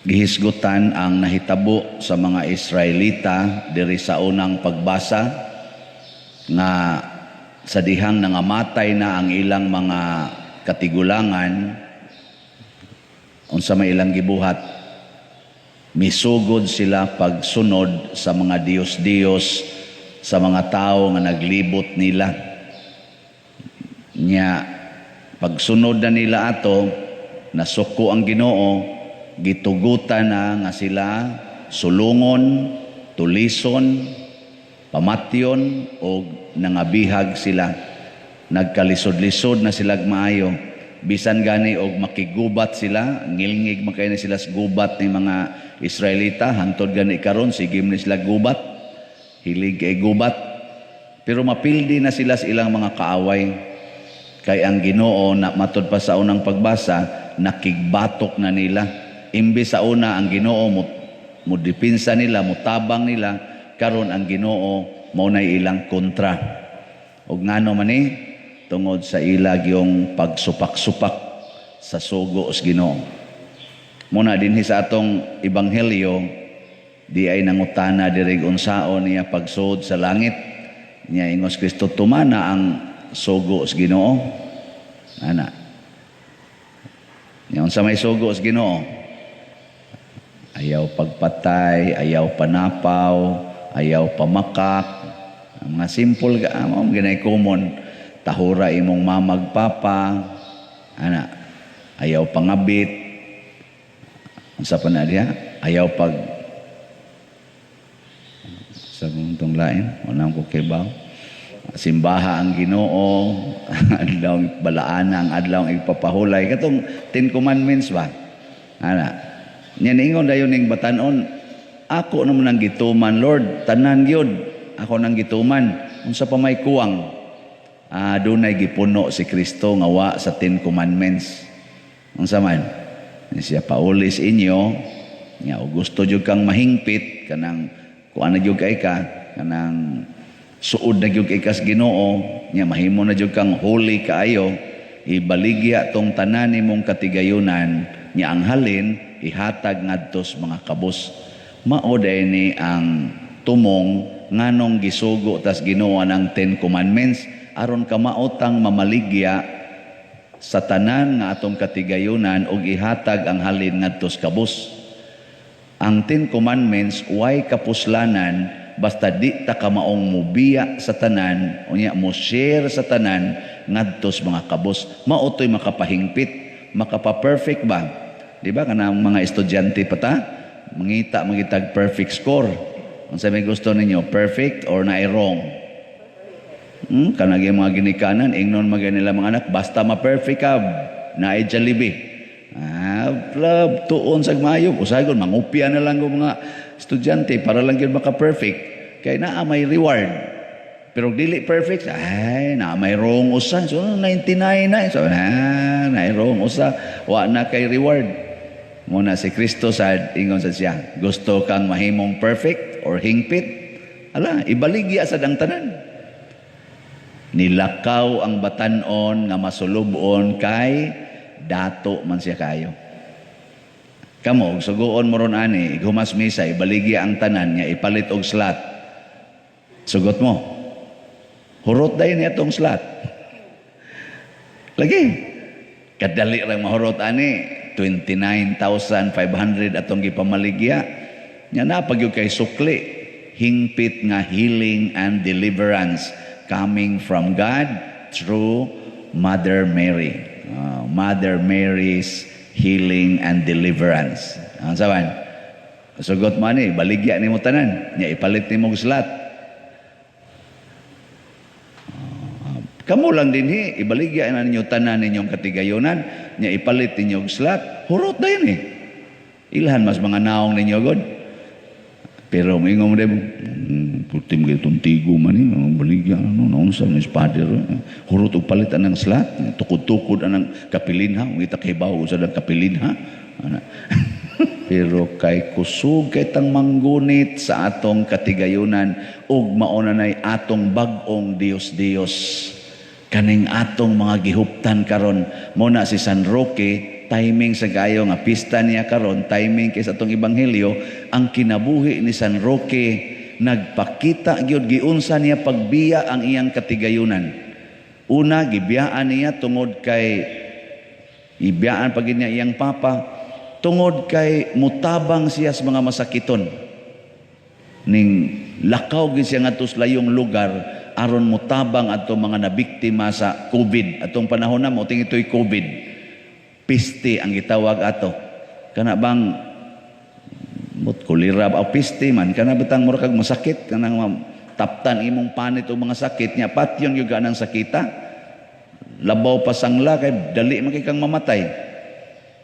Gihisgutan ang nahitabo sa mga Israelita diri sa unang pagbasa nga sa dihang nangamatay na ang ilang mga katigulangan, unsa may ilang gibuhat? Misugod sila pagsunod sa mga diyos-diyos sa mga tao nga naglibot nila. Nya pagsunod na nila ato, nasuko ang Ginoo, gitugutan na nga sila sulungon, tulison, pamatyon o nangabihag sila. Nagkalisod-lisod na sila maayo. Bisan gani og makigubat sila, ngilngig man kaayo na sila sa gubat ni mga Israelita, hangtod gani karon sige man sila gubat. Hilig kay gubat. Pero mapildi na sila sa ilang mga kaaway. Kay ang Ginoo na matod pa sa unang pagbasa, nakigbatok na nila. Imbes sa una ang Ginoo mo dipinsa nila, mutabang nila, karon ang Ginoo mao nay ilang kontra. Og ngano man ni? Tungod sa ila gyung pagsupak-supak sa sugo sa Ginoo. Muna dinhi sa atong ebanghelyo, di ay nangutana diri unsaon niya pagsuod sa langit. Nya ingos Kristo, "Tumana ang sugo sa Ginoo." Ana. Nya unsa may sugo sa Ginoo? Ayaw pagpatay, ayaw panapaw, ayaw pamakak. Ang mga simple ka, mao ginay common. Tahura imong mamag papa, ana. Ayaw pangabit. Unsa pa na diha? Ayaw pag sa tong lain, wala ko kibaw. Simbaha ang Ginoo, adlaw balaana ang adlaw igpapahulay, katong Ten Commandments ba? Ana. Nya niingon dayon ning batanon, "Ako naman ang gituman, Lord, tanan gyud ako nang gituman. Unsa pa may kuwang?" Ah, dunay gipuno si Kristo nga wa sa Ten Commandments. Unsa man? Siya, "Paulis inyo nya og gusto jud kang mahingpit, kanang kuan na jud kay ka, kanang suod na jud kay kas Ginoo, nya mahimo na jud kang holy kaayo, ibaligya tong tanan nimong katigayunan, nya ang halin ihatag ngadto sa mga kabos." Mao day ni ang tumong nganong gisugo tas Ginoo ang Ten Commandments, aron kamaotang mamaligya sa tanan nga atong katigayunan ug ihatag ang halin ngadto sa kabos. Ang Ten Commandments way kapuslanan basta di ta kamaong mubiya sa tanan, unya mo share sa tanan ngadto sa mga kabos. Mao to'y makapahingpit, makapa-perfect ba? Di ba kanang mga estudyante pa ta mangita mangitag perfect score? Unsa may gusto ninyo, perfect or naay wrong? Kanang mga ginikanan, ingnon mga nila mga anak, "Basta ma-perfect ka, naay Jollibee." Ah, love, tuon sa mayo. Usahay kon mangupya na lang ang mga estudyante para lang gyud maka-perfect. Kay naa may reward. Pero dili perfect, ay, naa may wrong usa. So, 99 na. So, naay wrong usa. Wa na kay reward. Muna si Kristo sa ingon sa siya, "Gusto kang mahimong perfect or hingpit? Ala, ibaligya sa dang tanan." Nilakaw ang batanon nga masulubon kay dato man siya kayo. Kamo, og suguon mo ron ani, ighumas misa, ibaligya ang tanan nga ipalit og slot. Sugot mo? Hurot dayon niya tong slot. Lagi. Kadali lang mahurot ani, 29,500 atong gipamaligya. Nya na pag kay sukli, hingpit nga healing and deliverance coming from God through Mother Mary. Mother Mary's healing and deliverance. Ang saban? Sugot mo ani, baligya nimo tanan, nya ipalit nimo og slot. Kamo lang dinhi, ibaligya na ninyo tanan ninyong katigayunan, nya ipalit ninyo og slot, hurot dayon eh. Ilhan mas mga naong ninyo god. Pero moingon mo din, putim kay itong tigo man eh, baligya, ano, naunsa ni father, hurot og palit anang slot, tukod-tukod anang kapilinha, ungita kay bawo sa dang kapilinha. Ana. Pero kay kusog kay tang manggunit sa atong katigayunan ug mao na nay atong bag-ong Dios-Dios kaning atong mga gihuptan karon. Mo na si San Roque. Timing sa kayo nga pista niya karon, timing kay sa atong ebanghelyo, ang kinabuhi ni San Roque nagpakita gyud giunsa niya pagbiya ang iyang katigayunan. Una, gibiyaan niya tungod kay ibiyaan pa niya iyang papa tungod kay mutabang siya sa mga masakiton. Ning lakaw gyud siya ngadto sa layong lugar aron mutabang adto mga nabiktima sa COVID. Atong panahon na mo ting ito'y COVID. Piste ang gitawag ato. Kana bang mut kolera o piste man, kana bitang mura kag masakit, kanang taptan imong panit o mga sakit niya, patyon gyud ka ng sakita. Labaw pa sangla kay dali man kay kang mamatay.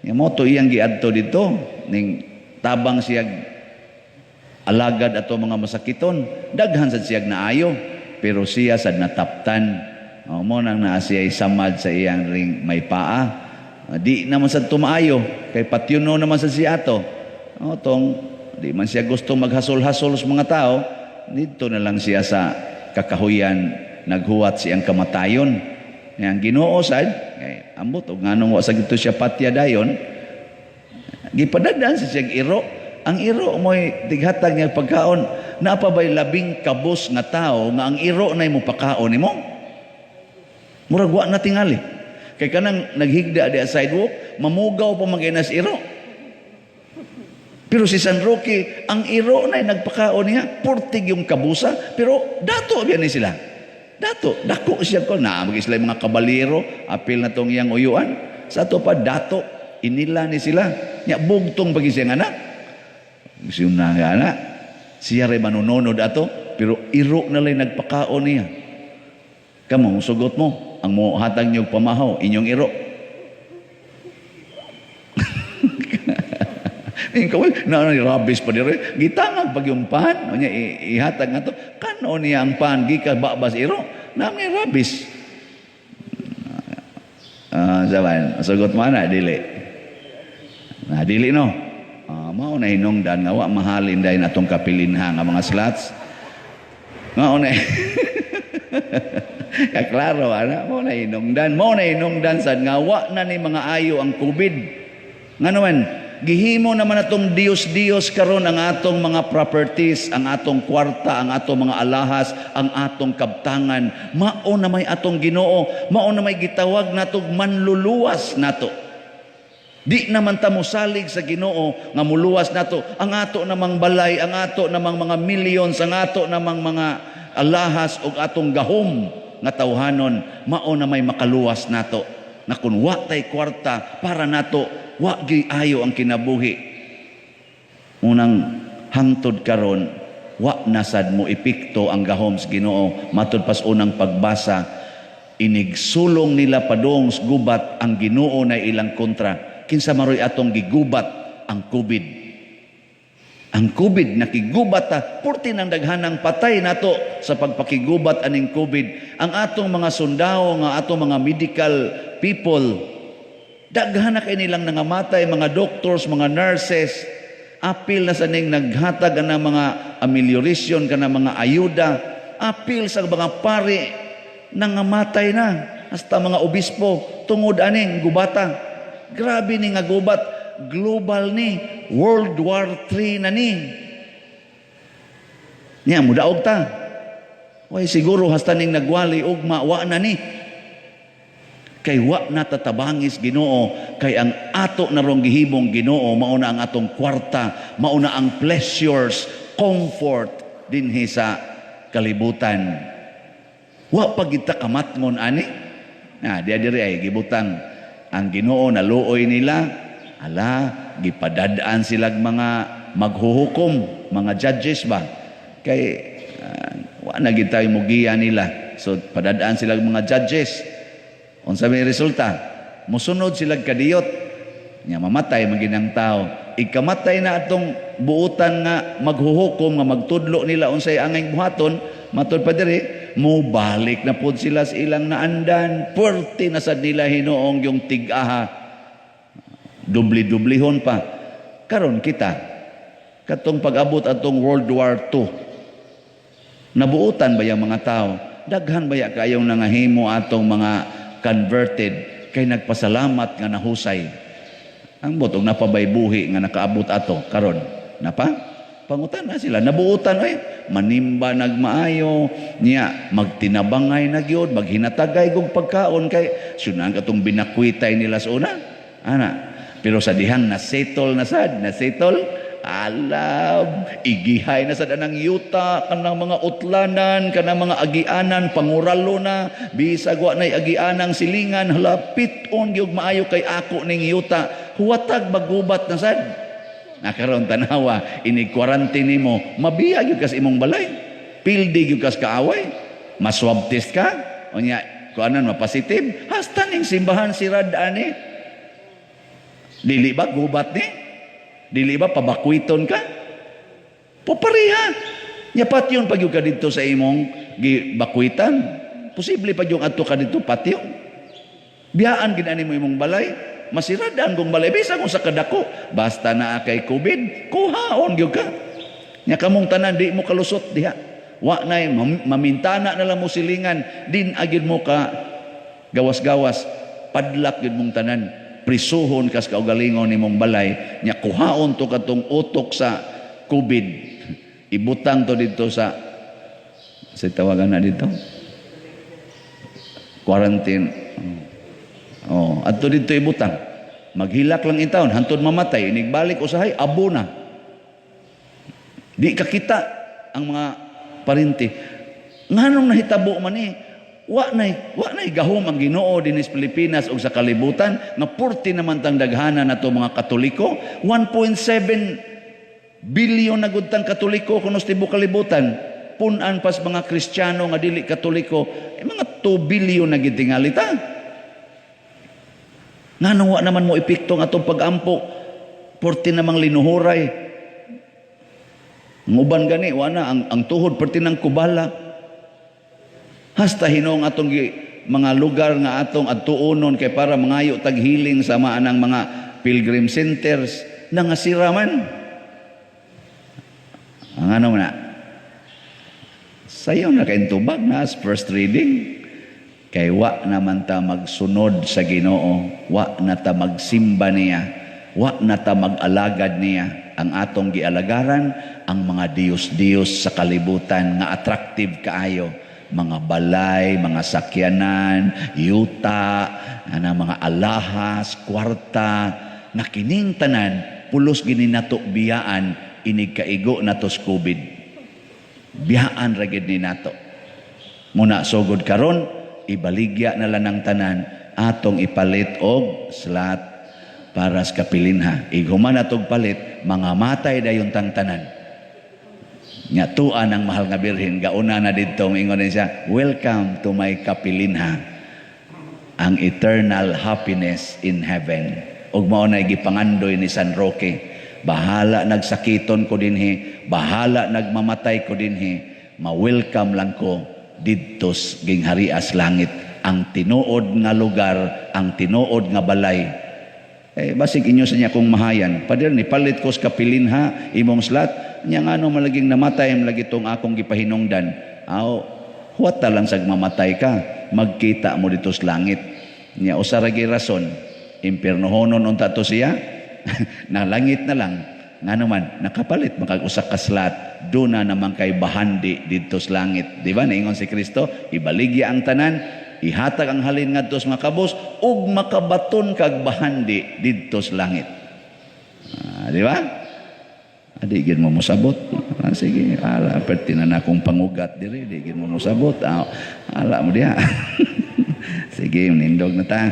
Nya mo to iyang giadto dito, ning tabang siya alagad ato mga masakiton, daghan sad siyag naayo, pero siya sad nataptan. O, mo nang naa siya samad sa iyang ring may paa. Di naman sad tumaayo kay patyuno naman sad siya ato. O, tong di man siya gusto maghasol-hasol sa mga tao, dito na lang siya sa kakahuyan naghuwat siyang kamatayon. Yang Ginoo sad kay ambot og nganong wa sa gito siya patya dayon, gipadadan sa siyang iro. Ang iro mo'y tighatag niya pagkaon. Naa pa ba'y labing kabus nga tao nga ang iro na mo pakaon nimo? Murag wa na tingali. Kay kanang naghigda di sa sidewalk, mamugaw pa mag iro. Pero si San Roque, ang iro na nagpakaon niya, purtig yung kabusa, pero dato biyan ni sila. Dato, dako siya ko. Na, mag sila mga kabaliro, apil na tong iyang uyuan. Sa ato pa, dato, inila ni sila. Nya, bugtong pagi siyang anak. Siya na nga anak. Siya rin manunonod ato, pero iro na lang nagpakaon niya. Kamo, sugot mo, ang mo hatag niyo pamahaw, inyong iro. Yung kaway, na rabis pa dire. Gitangag pag yung pan, o niya, ihatag nga to, kano niya ang pan, gika babas iro, na may rabis. Saban, sugot mo na, dili. Na, dili no. Mao na hinungdan nga wa mahalin dayon atong kapilinha nga mga sluts. Mao na. Kaklaro ana, mao na hinungdan, mao na hinungdan sad nga wa na ni mga ayo ang COVID. Nga naman, gihimo naman atong Diyos-Diyos karon ang atong mga properties, ang atong kwarta, ang atong mga alahas, ang atong kabtangan. Mao na may atong Ginoo, mao na may gitawag natog manluluwas nato. Di naman ta mosalig sa Ginoo nga muluwas nato. Ang ato namang balay, ang ato namang mga millions, ang ato namang mga alahas ug atong gahom nga tawhanon, mao na may makaluwas nato. Na kun wa tay kwarta para nato, wa gyud ayo ang kinabuhi. Unang hangtod karon, wa nasad mo epekto ang gahom sa Ginoo. Matud pas unang pagbasa, inigsulong nila padung sa gubat, ang Ginoo na ilang kontra. Kinsa maroy atong gigubat? Ang COVID. Ang COVID nakigubat ta, purti ng daghanang patay nato sa pagpakigubat aning COVID. Ang atong mga sundao, nga atong mga medical people, daghan na kay nilang nangamatay, mga doctors, mga nurses, apil na sa ning naghatag ang mga amelioration kana mga ayuda, apil sa mga pari nangamatay na, hasta mga obispo tungod aning gubata. Grabe ni nga gubat, global ni, World War III na ni. Nya mudaog ta. Way siguro hasta ning nagwali ugma wa na ni. Kay wa na tatabangis Ginoo, kay ang ato na rong gihimong Ginoo mao na ang atong kwarta, mao na ang pleasures, comfort dinhi sa kalibutan. Wa pa gid ta kamatngon ani. Na diya diri ay gibutang ang Ginoo naluoy nila, ala gipadadaan silag mga maghuhukom, mga judges ba? Kay wa na gid tayo mugiya nila. So padadaan silag mga judges. Unsa may resulta? Musunod sila kadiyot. Nya mamatay man ginang tao. Ikamatay na atong buutan nga maghuhukom nga magtudlo nila unsay angay buhaton, matud pa diri, mubalik na pod sila sa ilang naandan. Puwerte na sad nila hinuong yung tig-aha. Dubli-dublihon pa. Karon kita, katong pag-abot atong World War II, nabuutan ba yung mga tao? Daghan ba ya kayong nangahimo atong mga converted kay nagpasalamat nga nahusay? Ambot og napabay buhi nga nakaabot ato karon. Napa? Pangutan na sila, nabuotan oy, manimba nagmaayo, niya magtinabangay na gyud, maghinatagay gug pagkaon kay sunan katong binakwitay nila sa una. Ana. Pero sa dihang na-settle na sad, na-settle, alab, igihay na sad anang yuta, kanang mga utlanan, kanang mga agianan, panguralo na, bisag wa nay agianang silingan, hala, pit-on gyud maayo kay ako ning yuta, huwatag magubat na sad. Nakaroon tanawa, inig quarantine nimo, mabiya gyud kas imong balay. Pildi gyud kas kaaway. Ma-swab test ka, unya kuanan mapositive, hasta ning simbahan sirad ani. Dili ba gubat ni? Dili ba pabakwiton ka? Popariha. Nya patyon pag ka didto sa imong gibakwitan. Posible pa yung adto ka didto patyo. Biyaan gid ani mo imong balay. Masiradaan kong balay bisan kung sa kadako, basta naa kay COVID, kuhaon gyud ka. Nya kamong tanan di mo kalusot diha. Wa nay mamintana na lang mo silingan, din agid mo ka gawas-gawas, padlak gyud mong tanan. Prisuhon kas kaugalingon nimong balay, nya kuhaon to katong utok sa COVID. Ibutang to dito sa tawagan na dito. Quarantine. Oh, adto dito ibutang. Maghilak lang in taon, hantod mamatay, inigbalik usahay, abo na. Di ka kita ang mga parinti. Nganong nahitabo man ni? Wa nay gahom ang Ginoo dinhi sa Pilipinas ug sa kalibutan nga purti naman tang daghana nato mga Katoliko? 1.7 billion na gud tang Katoliko kuno sa tibuok kalibutan. Punan pas mga Kristiyano nga dili Katoliko, eh, mga 2 billion na gid tingali ta. Nganong wa naman mo epekto ang atong pag-ampo? Purti namang linuhuray. Ang uban gani, wa na ang tuhod perti ng kubala. Hasta hinuong atong mga lugar nga atong adtuonon kay para mangayo taghiling sa maanang mga pilgrim centers nangasira man. Ang ano man na? Sayo na kay tubag na as first reading. Kay wa naman ta magsunod sa Ginoo, wa na ta magsimba niya, wa na ta mag-alagad niya. Ang atong gialagaran ang mga diyos-diyos sa kalibutan nga attractive kaayo, mga balay, mga sakyanan, yuta, ana mga alahas, kwarta, na kining tanan pulos gini nato biyaan inig kaigo nato sa COVID. Biyaan ra gid ni nato. Muna sugod karon ibaligya na lang ang tanan, atong ipalit og slot para sa kapilinha. Ighuman atog palit, mga matay dayon tang tanan. Nya tuan ang mahal nga Birhen, gauna na didto, ingon din siya, "Welcome to my kapilinha," ang eternal happiness in heaven. Ug mao na gipangandoy ni San Roque, bahala nagsakiton ko dinhi, bahala nagmamatay ko dinhi, ma-welcome lang ko didto sa gingharias langit, ang tinuod nga lugar, ang tinuod nga balay. Eh, basig inyo sa niya kung mahayan. "Pader, ni palit ko sa kapilinha, imong slot." Niya nga malaging namatay, lagi tong akong gipahinungdan. Aw, huwat ta lang sag mamatay ka, magkita mo dito sa langit. Niya, usa ra rason, impiernohonon unta to siya, na langit na lang. Nga naman, nakapalit makag-usa ka slot, doon na naman kay bahandi dito sa langit. Di ba? Naingon si Kristo, ibaligya ang tanan, ihatag ang halin ngadto sa mga kabos ug makabaton kag bahandi didto sa langit. Ah, di ba? Adi gid mo mosabot. Ah, sige, ala perti na na akong pangugat diri, di gid mo mosabot. Ah, ala mo diha. Sige, nindog na ta.